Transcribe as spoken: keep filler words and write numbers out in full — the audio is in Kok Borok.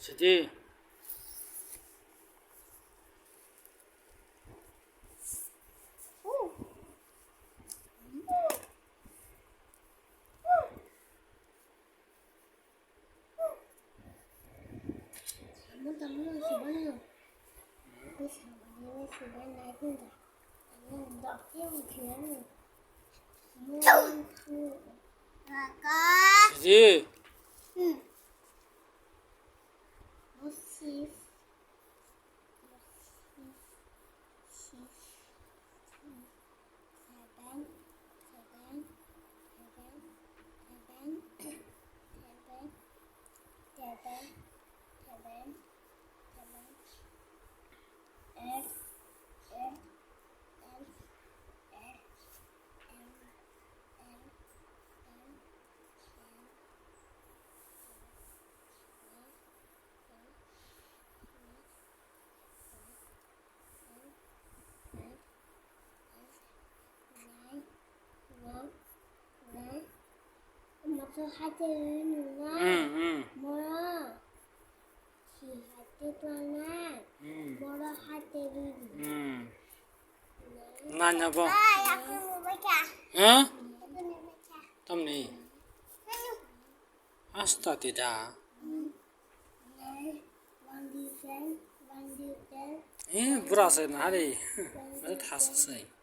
Siji. Siji. Hmm, hmm. Hmm. Nanya bo. Huh? Tamni. Asta tidak. Eh, bura se na hari. Masa thasa se.